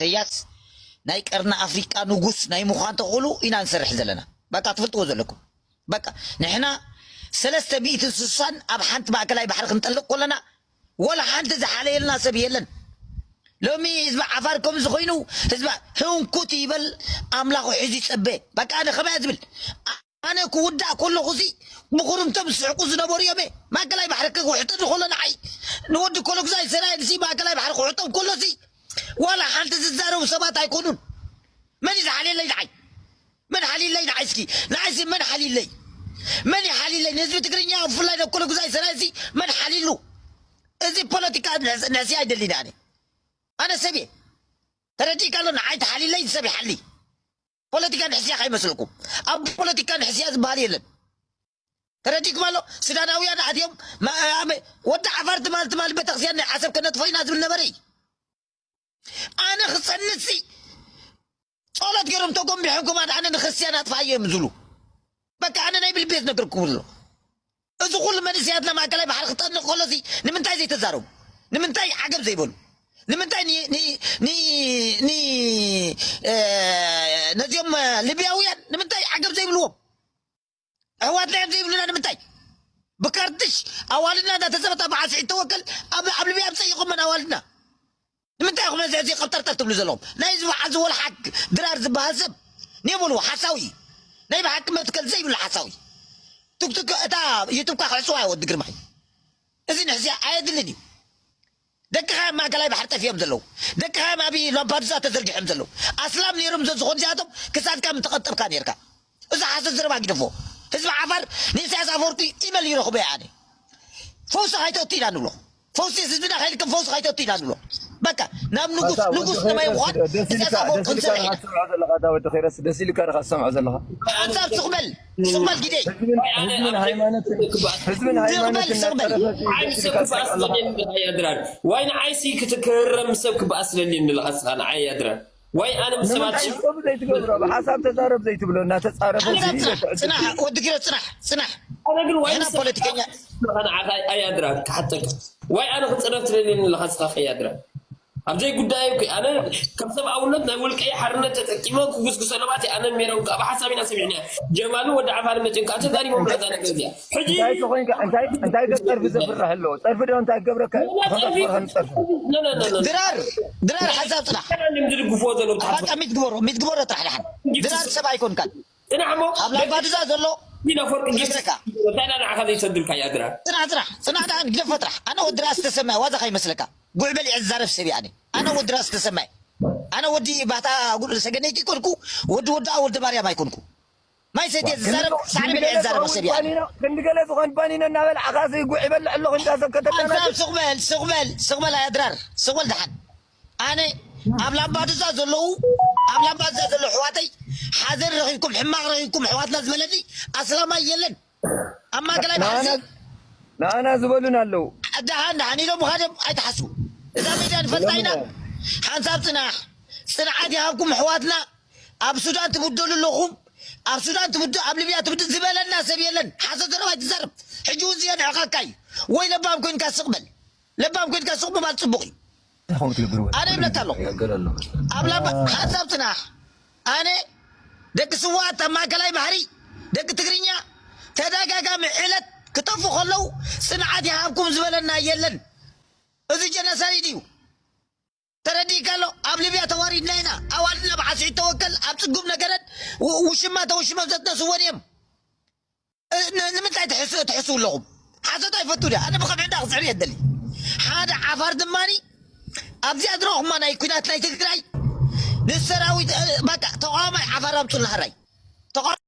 ኢሳያስ ናይ ቀርኒ ኣፍሪቃ ንጉስ ናይ ምዃን ተኽእሉ ኢና ንሰርሕ ዘለና። በቃ ትፈልጥዎ ዘለኩም። በቃ ንሕና ሰለስተ ሚእትን ስሳን ኣብ ሓንቲ ማእከላይ ባሕሪ ክንጠልቕ ከለና ወላ ሓንቲ ዝሓለየልና ሰብ የለን። ሎሚ ህዝቢ ዓፋር ከምዚ ኮይኑ ህዝቢ ህንኩት ይበል ኣምላኹ ሒዙ ይጸበ። በቃ ኣነ ከመይ እየ ዝብል? ኣነ ክውዳእ ከለኹ ሲ ብኹርምቶም ዝስሕቁ ዝነበሩ እዮም። ማእከላይ ባሕሪ ክውሕጠሉ ከሎ ንዓይ ንወዲ ኮሎግዛይ ሰራየን ሲ ማእከላይ ባሕሪ ክውሕጦም ከሎ ሲ ዋላ ሓንቲ ዝዛረቡ ሰባት ኣይኮኑን። መን እዩ ዝሓልየለይ ንዓይ? መን ሓልይለይ ንዓይ እስኪ? ንዓይ ሲ መን ሓልይለይ? መን እዩ ሓልይለይ? ንህዝቢ ትግርኛ ብፍላይ ንኮሎግዛይ ሰራየን ሲ መን ሓልይሉ? እዚ ፖለቲካ ንሕስ- ንሕስያ ኣይደልን ኣነ። ኣነ ሰብ እየ። ተረዲእካ ኣሎ ንዓይ ተሓልይለይ ሰብ ይሓልይ። ፖለቲካ ንሕስያ ከይመስለኩም። ኣብ ፖለቲካ ንሕስያ ዝበሃል የለን። ተረዲእኩም ኣሎ? ሱዳናውያን ኣትዮም ማ- ኣመ- ወዲ ዓፋር ትማል ትማል ቤተክርስትያን ናይ ዓሰብ ከነጥፎ ኢና ዝብል ነበረ እዩ። ኣነ ክጸንት ሲ ጸሎት ገይሮም ተጎንቢሖም ከማን ኣነ ንክርስትያን ኣጥፋዮ እዮም ዝብሉ። በቃ ኣነ ናይ ብልቤት ነገርኩም ኣሎ። እዚ ኩሉ መንእሰያትና ማእከላይ ባሕሪ ክጠንቕ ከሎ ሲ ንምንታይ ዘይተዛረቡ? ንምንታይ ዓገብ ዘይበሉ? ንምንታይ ኒ- ኒ- ኒ- ኒ- እ፣ ነዚኦም እ፣ ሊብያውያን ንምንታይ ዓገብ ዘይብልዎም? ኣሕዋትና እዮም ዘይብሉና ንምንታይ? ብካርድሽ ኣዋልድና እንዳተዘበታ በዓል ስዒድ ተወከል ኣብ ኣብ ሊብያ ኣብ ጸይቖመን ኣዋልድና ንምንታይ ኢኹም ነዚ ሕዚ ቀብጠርጠር ትብሉ ዘለኹም? ናይ እዚ በዓል ዝወልሓክ ድራር ዝበሃል ሰብ ኔበሉ ሓሳዊ እዩ። ናይ ብሓቂ መትከል ዘይብሉ ሓሳዊ። ቱክቱክ እታ ዩቱብካ ክዕጽዋ ወዲ ግርማይ። እዚ ንሕዝያ ኣየድልን እዩ። ደቅኻ ኣብ ማእከላይ ባሕሪ ጠፊኦም ዘለዉ። ደቅኻ ኣብ ላምፓዱዛ ተዘርጊሖም ዘለዉ። ኣስላም ነይሮም ዘዝኾኑ እዚኣቶም ክሳድካ ምተቐጠብካ ነይርካ። እዚ ሓሶት ዘረባ ግደፎ። ህዝቢ ዓፋር ንኢሳያስ ኣፈወርቂ ኢመል ይረኽቦ እየ ኣነ። ፈውሲ ከይተእቱ ኢና ንብሎ። ፈውሲ ህዝብና ከይልክም ፈውሲ ከይተእቱ ኢና ንብሎ። በቃ ናብ ንጉስ ሓሳብ ንጉስ ወዲ ንመይ ኸይረስ ምዃን ደስ ኢሳያስ ኢልካ ኣፈወርቂ ደስ ኢልካ ክንሰርሕ ኢና። ኢኻ ትሰምዖ ዘለኻ እታ ወዲ ኸይረስ ደስ ኢልካ ኢኻ ትሰምዖ ዘለኻ። ሓንሳብ ስቕ በል ስቕ በል ግደይ። ህዝብን ህዝብን ሃይማኖትን ህዝብን ስቕ በል ሃይማኖትን ስቕ በል። እናተረፈ ንዓይ ሰብ ክበኣስ ደልየኒ ኣለኻ ያድራር። ዋይ ንዓይሲ ክትክህረም ሰብ ክበኣስ ደልየኒ ኣለኻ እስኻ ንዓይ ያድራር። ዋይ ኣነ ምስ ሰባት ንምንታይ ሰብ ዘይትገብሮ ብሓሳብ ተዛረብ ዘይትብሎ እናተጻረፈ ሓንሳብ ጽናሕ ጽናሕ ወዲ ግረ ጽናሕ ጽናሕ። ኣነ ግን ዋይ ንሕና ምስ ፖለቲከኛ ንዓኻ ኣያድራር ክሓተካ። ዋይ ኣነ ክጽረፍ ትደልየኒ ኣለኻ እስኻ ከያድራር። ኣብ ዘይጉዳይ እኮ ኣነ ከም ሰብኣውነት ናይ ውልቀይ ሓርነት ተጠቂመ ክጉስጉሰ ለባት ኣነ ሜሮን ካብ ሓሳብ ኢና ሰሚዕና። ጀማሉ ወዲ ዓፋር መጭን ካብ ተዛሪቦም ነዛ ነገር እዚኣ። ሕጂ እንታይ ተኾይንካ እንታይ እንታይ ከ ጸርፊ ዘፍርሕ ኣለዎ? ጸርፊ ዶ እንታይ ክገብረካ? ጸርፊ ጸርፊ ድራር ድራር ሓሳብ ጽናሕ። ዝድግፍዎ ዘለዉ ኣባጣ ሚት ግበሮ ሚት ግበሮ ጥራሕ ድሓን ድራር ሰብ ኣይኮንካን። ጽናሕ እሞ ኣብ ላምፓዱዛ ዘሎ ዲና ፈርቂ ጌስካ ታና ንዓኻ ዘይሰድልካ ያድራ። ጽናሕ ጽናሕ ጽናሕ ድሓን ግደፎ ጥራሕ። ኣነ ወዲ ራስ ተሰማይ ዋዛ ከይመስለካ። ጉዕ በሊዐ ዝዛረብ ሰብ እየ ኣነ። ኣነ ወዲ ራስ ተሰማይ። ኣነ ወዲ ባታ ጉ- ሰገነይቲ ኣይኮንኩ፣ ወዲ ወዲ ወልደ ማርያም ኣይኮንኩ። ማይ ሰትየ ዝዛረብ ሳዕሪ በሊዐ ዝዛረብ ሰብ እየ ኣነ። ክንዲ ገለ ዝኾን ባኒኖ እናበልዓኻ ሲ ጉዕ ይበልዕ ኣለኹ እንዳ ሰብ ከተናናግር። ሓንሳብ ስቕ በል ስቕ በል ስቕ በል ኣያድራር ስቕ በል ድሓን። ኣነ ኣብ ላምባዱዛ ዘለዉ ኣብ ላምባዱዛ ዘለዉ ኣሕዋተይ ሓዘን ረኺብኩም ሕማቕ ረኺብኩም ኣሕዋትና ዝበለኒ ኣስላማይ የለን። ኣብ ማእከላይ ባሕሪ ንዓና ዝበሉን ኣለዉ። ደሓን ደሓን ኢሎም ምዃኖም ኣይትሓስቡ። እዛ ሜድያ ንፈልጣ ኢና። ሓንሳብ ጽናሕ ጽንዓት ይሃብኩም ኣሕዋትና። ኣብ ሱዳን ትብደሉ ኣለኹም። ኣብ ሱዳን ትብድ ኣብ ሊብያ ትብድ ዝበለና ሰብ የለን። ሓሶት ዘረባ ኣይትዛረብ። ሕጂ እውን ዝየድሕቐካ እዩ። ወይ ለባም ኮይንካ ስቕ በል። ለባም ኮይንካ ስቕ ምባል ጽቡቕ እዩ። ኣነ ይብለካ ኣለኹ ኣብ ላባ ሓሳብ ጽናሕ ኣነ ደቂ ስዋት ኣብ ማእከላይ ባሕሪ ደቂ ትግርኛ ተደጋጋሚ ዕለት ክጠፉ ከለዉ ጽንዓት ይሃብኩም ዝበለና የለን። እዚ ጀነሳይድ እዩ። ተረዲእካ ኣሎ ኣብ ሊብያ ተዋሪድና ኢና ኣዋልድና ብዓስዒት ተወከል ኣብ ጽጉም ነገረን ውሽማ ተወሽሞም ዘትነስወን እዮም። እ- ን- ንምንታይ ትሕስ- ትሕስው ኣለኹም? ሓሶት ኣይፈቱ ድያ? ኣነ ብኸምዒ እንዳ ክስዕር እየ ደሊ። ሓደ ዓፋር ድማኒ ኣብዚኣ ዝረኹማ ናይ ኩናት ናይ ትግራይ ንሰራዊት እ፣ በቃ ተቃዋማይ ዓፋር ኣምፁልና ሕራይ ተቃዋማይ